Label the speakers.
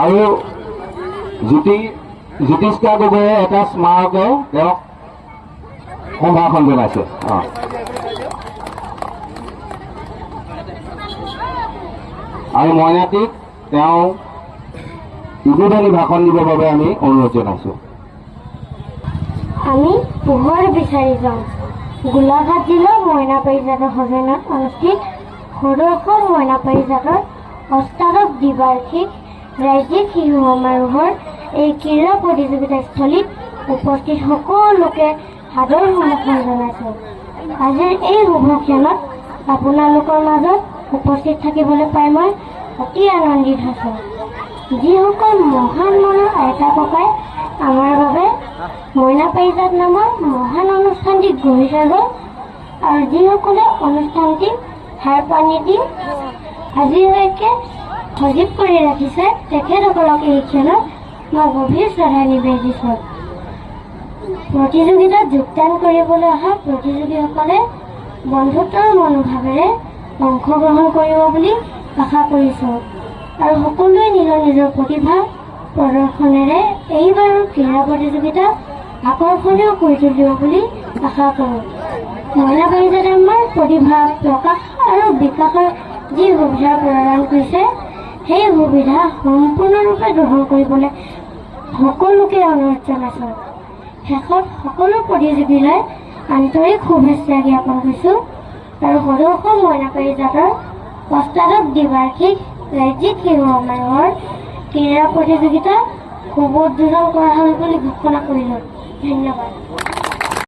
Speaker 1: আৰু জ্যোতিষ্কা গগৈয়ে এটা স্মাৰকে তেওঁক সম্ভাষণ জনাইছে। আৰু মইনাটিক তেওঁ উদ্বোধনী ভাষণ দিবৰ বাবে আমি অনুৰোধ জনাইছোঁ।
Speaker 2: আমি পোহৰ বিচাৰি যাওঁ। গোলাঘাট জিলাৰ মইনা পাৰিজাতৰ সৌজন্যত অনুষ্ঠিত সদৌ অসম মইনা পাৰিজাতৰ অষ্টাদশ দ্বিবাৰ্ষিক ৰাজ্যিক শিশু সমাৰোহৰ এই ক্ৰীড়া প্ৰতিযোগিতাস্থলীত উপস্থিত সকলোকে সাদৰ সম্ভাষণ জনাইছোঁ। আজিৰ এই শুভ ক্ষণত আপোনালোকৰ মাজত উপস্থিত থাকিবলৈ পাই মই অতি আনন্দিত হৈছোঁ। যিসকল মহান মনৰ আইতা ককাই আমাৰ বাবে মইনা পাৰিজাত নামৰ মহান অনুষ্ঠানটি গঢ়ি থৈ গ'ল আৰু যিসকলে অনুষ্ঠানটি সাৰ পানী দি আজিলৈকে সজীৱ কৰি ৰাখিছে, তেখেতসকলক এই ক্ষণত মই গভীৰ শ্ৰদ্ধা নিবেদিছোঁ। প্ৰতিযোগিতাত যোগদান কৰিবলৈ অহা প্ৰতিযোগীসকলে বন্ধুত্বৰ মনোভাৱেৰে অংশগ্ৰহণ কৰিব বুলি আশা কৰিছোঁ আৰু সকলোৱে নিজৰ নিজৰ প্ৰতিভা প্ৰদৰ্শনেৰে এইবাৰৰ ক্ৰীড়া প্ৰতিযোগিতা আকৰ্ষণীয় কৰি তুলিব বুলি আশা কৰোঁ। মইনা পাৰিজাতে আমাৰ প্ৰতিভা প্ৰকাশ আৰু বিকাশৰ যি সুবিধা প্ৰদান কৰিছে, সেই সুবিধা সম্পূৰ্ণৰূপে গ্ৰহণ কৰিবলৈ সকলোকে অনুৰোধ জনাইছোঁ। শেষত সকলো প্ৰতিযোগীলৈ আন্তৰিক শুভেচ্ছা জ্ঞাপন কৰিছোঁ আৰু সদৌ অসম মইনা পাৰিজাতৰ অষ্টাদশ দ্বিবাৰ্ষিক ৰাজ্যিক শিশু সমাৰোহৰ ক্ৰীড়া প্ৰতিযোগিতা শুভ উদ্বোধন কৰা হ'ল বুলি ঘোষণা কৰিলোঁ। ধন্যবাদ।